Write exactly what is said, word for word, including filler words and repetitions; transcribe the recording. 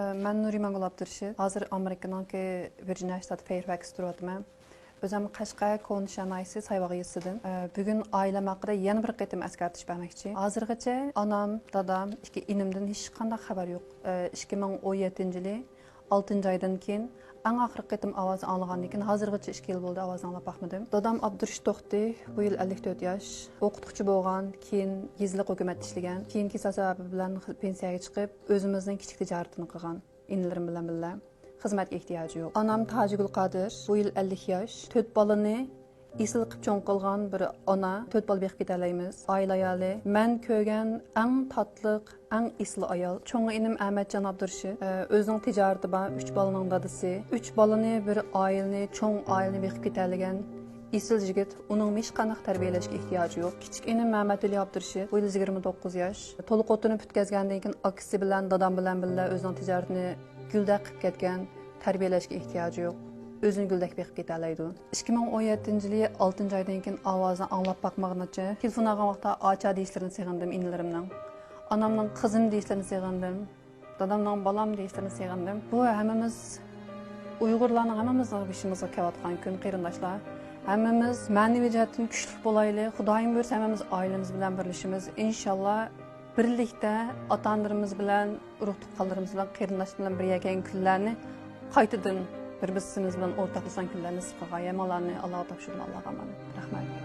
مەن نۇرى ماڭغۇل ئابدۇرېشىت. ھازىر ئامېرىكىنىڭكى ۋىرجىنىيە شتاتى فېيرفەكستا تۇرۇۋاتىمەن. ئۆزۈم قەشقەر كونا شەھەر ناھىيەسى سايباغ يېزىسىدىن. بۈگۈن ئائىلەم ھەققىدە يەنە بىر قېتىم ئەسكەرتىش بەرمەكچى. ھازىرغىچە ئانام، دادام، ئىككى ئىنىمدىن ھېچقانداق خەۋەر يوق. ئىككى مىڭ ئون يەتتىنچى يىلى ئالتىنچى ئايدىن كېيىن ئەڭ ئاخىرقى قېتىم ئاۋازىنى ئاڭلىغاندىن كېيىن ھازىرغىچە ئىككى يىل بولدى، ئاۋازىنى ئاڭلاپ باقمىدىم. دادام ئابدۇرېشىت توختى، بۇ يىل ئەللىك تۆت ياش. ئوقۇتقۇچى بولغان، كېيىن يېزىلىق ھۆكۈمەتتە ئىشلىگەن، كېيىن كېسەل سەۋەبى بىلەن پېنسىيەگە چىقىپ، ئۆزىمىزنىڭ كىچىك تىجارىتىنى قىلغان، ئىنىلىرىم بىلەن بىللە. خىزمەتكە ئېھتىياجى يوق. ئانام تاجىگۈل قادىر، بۇ يىل ئەللىك ياش. تۆت بالىنى ئېسىل قىلىپ چوڭ قىلغان بىر ئانا، تۆت بالا بېقىپ كېتەلەيمىز. ئائىلە ئايالى. مەن كۆرگەن ئەڭ تاتلىق، ئەڭ ئېسىل ئايال. چوڭ ئىنىم ئەمەتجان ئابدۇرېشىت، ئە، ئۆزىنىڭ تىجارىتى بار، ئۈچ بالىنىڭ دادىسى. ئۈچ بالىنى، بىر ئائىلىنى، چوڭ ئائىلىنى بېقىپ كېتەلىگەن ئېسىل يىگىت. ئۇنىڭ ھېچقانداق تەربىيەلەشكە ئېھتىياجى يوق. كىچىك ئىنىم مەمەتئېلى ئابدۇرېشىت، بۇ يىل يىگىرمە توققۇز ياش. تولا خوتۇنى پۈتكەزگەندىن كېيىن ئاكىسى بىلەن دادام بىلەن بىللە ئۆزىنىڭ تىجارىتىنى گۈلدەك قىلىپ كەتكەن، تەربىيەلەشكە ئېھتىياجى يوق. ئۆزىنى گۈلدەك بېقىپ كېتەلەيدۇ. ئىككى مىڭ ئون يەتتىنچى يىلى ئالتىنچى ئايدىن كېيىن ئاۋازىنى ئاڭلاپ باقمىغىنىچە، تېلېفون ئالغان ۋاقىتتا ئاچا دېيىشلىرىنى سېغىندىم ئىنىلىرىمنىڭ. ئانامنىڭ قىزىم دېيىشلىرىنى سېغىندىم. دادامنىڭ بالام دېيىشلىرىنى سېغىندىم. بۇ ھەممىمىز ئۇيغۇرلارنىڭ ھەممىمىزنىڭ بېشىمىزغا كېلىۋاتقان كۈن، قېرىنداشلار. ھەممىمىز مەنىۋى جەھەتتىن كۈچلۈك بولايلى. خۇدايىم بۇيرۇسا ھەممىمىز ئائىلىمىز بىلەن بىرلىشىمىز. ئىنشاللا بىرلىكتە ئاتا-ئانىلىرىمىز بىلەن، ئۇرۇق-تۇغقانلىرىمىز بىلەن، قېرىنداشلار بىلەن بىر يەرگە كەلگەن كۈنلەرنى قايتىدىن بىر-بىرسىمىز بىلەن ئورتاقلاشقان كۈنلەرنى نېسىپ قىلغاي. ھەممىڭلارنى ئاللاغا تاپشۇردۇم، ئاللاغا ئامانەت. رەھمەت.